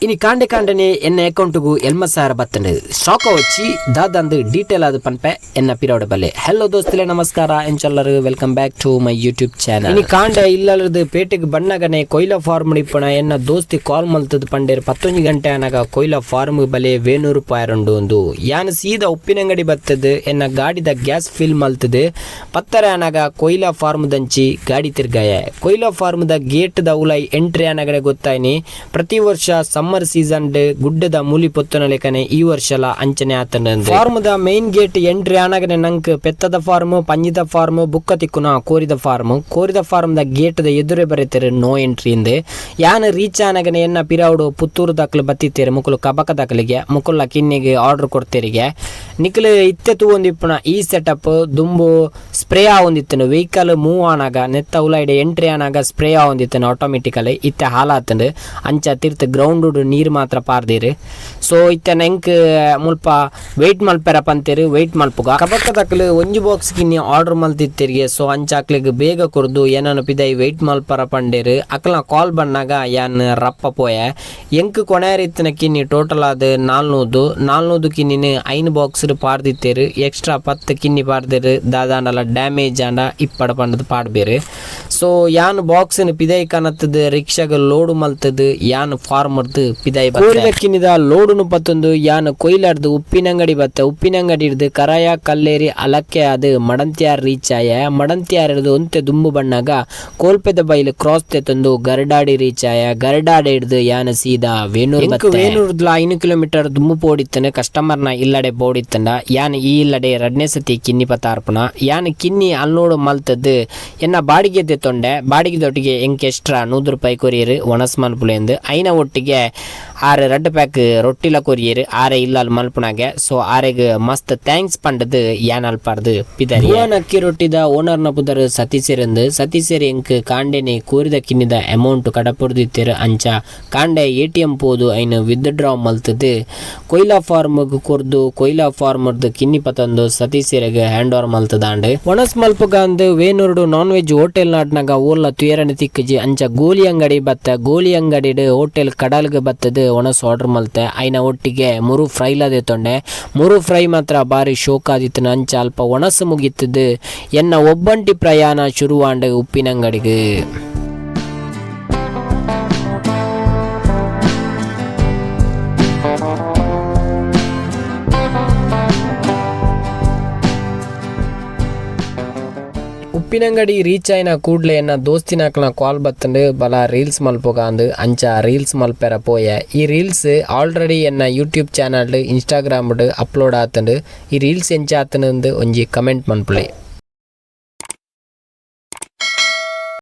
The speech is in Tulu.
ಇನಿ ಕಾಂಡೆ ಕಾಂಡನೆ ಎನ್ನ ಅಕೌಂಟ್ಗು ಎಲ್ಮ ಸಾರ ಬತ್ತಂಡು ಶಾಕ್ వచ్చి ದಾದಂದು ಡೀಟೇಲ್ ಆದ್ ಪನ್ಪೆ ಎನ್ನ ಪಿರವಡ ಬಲೆ. ಹಲೋ ದೋಸ್ತುಲೆ, ನಮಸ್ಕಾರ, ಎಂಚಲ್ಲರು? Welcome back to my YouTube channel. ಇನಿ ಕಾಂಡೆ ಇಲ್ಲಲದು ಪೇಟೆಗೆ ಬಣ್ಣಗನೆ ಕೊಯ್ಲ ಫಾರ್ಮ್ ಇಪ್ಪಣ ಎನ್ನ ದೋಸ್ತಿ ಕಾಲ್ ಮಲ್ತದ ಪಂಡೇರ್ 11 ಗಂಟೆ ಆನಗ ಕೊಯ್ಲ ಫಾರ್ಮ್ ಬಲೆ ವೇಣೂರು ಪಾಯರುಂಡು ಒಂದು. ಯಾನ್ ಸೀದಾ ಉಪ್ಪಿನಂಗಡಿ ಬತ್ತದು ಎನ್ನ ಗಾಡಿದ ಗ್ಯಾಸ್ ಫಿಲ್ ಮಲ್ತದು ಪತ್ತರ ಆನಗ ಕೊಯ್ಲ ಫಾರ್ಮ್ ದಂಚಿ ಗಾಡಿ ತಿರ್ಗಾಯ. ಕೊಯ್ಲ form the gate the ಉಲೈ entry ಆನಗಡೆ ಗೊತ್ತಾಯ್ನಿ ಪ್ರತಿ ವರ್ಷ ಸಮ್ಮರ್ ಸೀಸನ್ ಗುಡ್ಡದ ಮೂಲಿ ಪೊತ್ತನ ಲೆಕ್ಕನೆ ಈ ವರ್ಷಲ ಅಂಚನೆ ಆತನ. Form the main gate entry ಆನಗನೆ ನಂಕ್ ಪೆತ್ತದ ಫಾರ್ಮ್, ಪಂಜಿದ ಫಾರ್ಮ್, ಬುಕ್ಕ ತಿಕ್ಕುನ ಕೋರಿದ ಫಾರ್ಮ್. ಕೋರಿದ form the gate the ಎದುರೇ ಬರೀತಾರೆ ನೋ ಎಂಟ್ರಿ ಇಂದು. ಯಾನ್ ರೀಚ್ ಆನಗನೆ ಎನ್ನ ಪಿರಾವುಡು ಪುತ್ತೂರು ದಾಖಲು ಬತ್ತಿತ್ತೇರು ಮುಕುಲು ಕಬಕ ದಾಖಲಿಗೆ ಮುಕುಲ್ಲ ಕಿನ್ನಿಗೆ ಆರ್ಡರ್ ಕೊಡ್ತೇರಿಗೆ. ನಿಕ್ಲು ಇತ್ತೆ ತೂವೊಂದಿಪ್ಪುನ ಈ ಸೆಟಪ್ ದುಂಬು ಸ್ಪ್ರೇ ಆವೊಂದಿತ್ತನು. ವೆಹಿಕಲ್ ಮೂವ್ ಆನಾಗ ನೆತ್ತ ಉಲಾಯ್ಡೆ ಎಂಟ್ರಿ ಆನಾಗ ಸ್ಪ್ರೇ ಆವೊಂದಿತ್ತನು ಆಟೋಮೆಟಿಕಲಿ. ಇತ್ತೆ ಹಾಲಾತಂಡು, ಅಂಚ ತಿರ್ತ್ ಗ್ರೌಂಡ್ ನೀರು ಮಾತ್ರ ಪಾರ್ದಿರು. ಸೊ ಇತ್ತೆ ನೆಂಕ್ ಮುಲ್ಪ ವೆಯ್ಟ್ ಮಲ್ಪೆರ ಪಂತೇರು, ವೆಯ್ಟ್ ಮಲ್ಪುಗ. ಕಬಕ ದಕ್ಲು ಒಂಜಿ ಬಾಕ್ಸ್ ಕಿನ್ನಿ ಆರ್ಡರ್ ಮಲ್ತಿತ್ತೆರಿಗೆ. ಸೊ ಅಂಚ ಅಕ್ಲೆಗ್ ಬೇಗ ಕೊರ್ದು ಏನನ ಪಿದೈ ವೆಯ್ಟ್ ಮಲ್ಪರ ಪಂಡೇರು. ಅಕ್ಲ ಕಾಲ್ ಬಣ್ಣಾಗ ಯಾನ್ ರಪ್ಪ ಪೋಯೆ. ಎಂಕ್ ಕೊಣೇರ್ ಇತ್ತಿನ ಕಿನ್ನಿ ಟೋಟಲ್ ಆದ್ 400 400 ಕಿನ್ನಿನ 5 ಬಾಕ್ಸ್ ಪಾರ್ದಿತ್ತೇರು. ಎಕ್ಸ್ಟ್ರಾ 10 ಕಿನ್ನಿ ಪಾರ್ದೇರು, ದಾದಾಂಡಲ ಡ್ಯಾಮೇಜ್ ಆಂಡ ಇಪ್ಪಡ ಪಂಡದ್ ಪಾಡ್ಬೇರು. ಸೊ ಯಾನ್ ಬಾಕ್ಸ್ ಪಿದೈ ಕನತ್ತದು ರಿಕ್ಷಾಗ ಲೋಡು ಮಲ್ತದು ಯಾನ್ ಫಾರ್ಮರ್ದು ಪಿದೈ ಕೋರಿದ ಕಿನ್ನಿದ ಲೋಡುನು ಪತ್ತೊಂದು ಯಾನ್ ಕೊಯ್ಲಾರ್ದು ಉಪ್ಪಿನಂಗಡಿ ಬತ್ತ. ಉಪ್ಪಿನಂಗಡಿ ಹಿಡ್ದು ಕರಾಯ ಕಲ್ಲೇರಿ ಅಲಕ್ಕೆ ಅದು ಮಡಂತ್ಯಾರ್ ರೀಚ್ ಆಯ. ಮಡಂತ್ಯಾರ್ ಹಿಡ್ದು ಒಂತೆ ದುಂಬು ಬಣ್ಣಾಗ ಕೋಲ್ಪೆದ ಬೈಲು ಕ್ರಾಸ್ ತೆತ್ತೊಂದು ಗರ್ಡಾಡಿ ರೀಚ್ ಆಯ. ಗರ್ಡಾಡಿ ಹಿಡ್ದು ಯಾನ್ ಸೀದಾ ವೇಣೂರು ಬತ್ತೆ. ವೇಣೂರ್ದ್ಲ 5 ಕಿಲೋಮೀಟರ್ ದುಂಬು ಪೋಡಿತ್ತನೆ ಕಸ್ಟಮರ್ನ ಇಲ್ಲಡೆ ಪೋಡಿತ್ತಂಡ. ಯಾನ್ ಈ ಇಲ್ಲಡೆ ರಡ್ನೇ ಸತಿ ಕಿನ್ನಿ ಪತಾರ್ಪಣ. ಯಾನ್ ಕಿನ್ನಿ ಅನ್ಲೋಡ್ ಮಲ್ತದ್ದು ಎನ್ನ ಬಾಡಿಗೆ ತೊಂಡೆ. ಬಾಡಿಗೆ ದೊಟ್ಟಿಗೆ ಎಂಕ್ ಎಕ್ಸ್ಟ್ರಾ 100 ರೂಪಾಯಿ ಕೊರಿಯರ್ ಒಣಸ್ ಮಲ್ಪುಲೆಂದು. ಐನ ಒಟ್ಟಿಗೆ ಆರು ರಡ್ಡು ಪ್ಯಾಕ್ ರೊಟ್ಟಿಲ ಕೊರಿಯರ್ ಆರೆ ಇಲ್ಲಲ್ ಮಲ್ಪುನಾಗೆ. ಸೊ ಆರೆಗ್ ಮಸ್ತ್ thanks ಪಂಡದು ಯಾನ್ ಅಲ್ಪಾರ್ದು ಪಿದರಿ. ಅಕ್ಕಿ ರೊಟ್ಟಿದ ಓನರ್ನ ಪುದರ್ ಸತೀಸೆರಂದು. ಸತೀಸೆರ್ ಎಂಕ್ ಕಾಂಡೆನೆ ಕೋರಿದ ಕಿನ್ನಿದ ಅಮೌಂಟ್ ಕಡಪುರ್ದಿತ್ತೆರ್. ಅಂಚ ಕಾಂಡೆ ಎಟಿಎಂ ಪೋದು ಐನ್ ವಿತ್ ಡ್ರಾ ಮಲ್ತದು ಕೊಯ್ಲಾ ಫಾರ್ಮ್ಗ್ ಕೊರ್ದು ಕೊಯ್ಲಾ ಫಾರ್ಮರ್ದು ಕಿನ್ನಿ ಪತಂದು ಸತೀಸೆರೆಗ್ ಹ್ಯಾಂಡ್ ಓವರ್ ಮಲ್ತದಾಂಡ್. ಒಣಸ್ ಮಲ್ಪುಗಂದು ವೇಣೂರುಡು non veg hotel ನಾಟ್ನಾಗ ಓಲ್ಲ ತುಯರನೆ ತಿಕ್ಕಜಿ. ಅಂಚ ಗೋಲಿ ಅಂಗಡಿ ಬತ್ತ. ಗೋಲಿ ಅಂಗಡಿಡ್ ಹೋಟೆಲ್ ಕಡಲ್ಗ್ ಬತ್ತದು ಒಣಸ್ ಆರ್ಡರ್ ಮಲ್ತೆ. ಐನ ಒಟ್ಟಿಗೆ ಮುರು ಫ್ರೈಲದೆ ತೊಂಡೆ. ಮುರು ಫ್ರೈ ಮಾತ್ರ ಬಾರಿ ಶೋಕಾದಿತ್ತು. ಅಂಚ ಅಲ್ಪ ಒಣಸು ಮುಗಿತ್ತದು ಎನ್ನ ಒಬ್ಬಂಟಿ ಪ್ರಯಾಣ ಶುರುವಾಂಡ ಉಪ್ಪಿನಂಗಡಿಗೆ. ಉಪ್ಪಿನಂಗಡಿ ರೀಚ್ ಆಯ್ನ ಕೂಡ್ಲೆ ಎನ್ನ ದೋಸ್ತಿನಾಕ್ಲ ಕಾಲ್ ಬತ್ತಂಡು ಬಲ ರೀಲ್ಸ್ ಮಲ್ಪುಗ ಅಂದು. ಅಂಚ ರೀಲ್ಸ್ ಮಲ್ಪೆರ ಪೋಯೆ. ಈ ರೀಲ್ಸ್ ಆಲ್ರೆಡಿ ಎನ್ನ YouTube channel Instagram upload ಆತಂಡು. ಈ ರೀಲ್ಸ್ ಎಂಚ ಆತನಂದು ಒಂಜಿ ಕಮೆಂಟ್ ಮನ್ಪುಲೆ.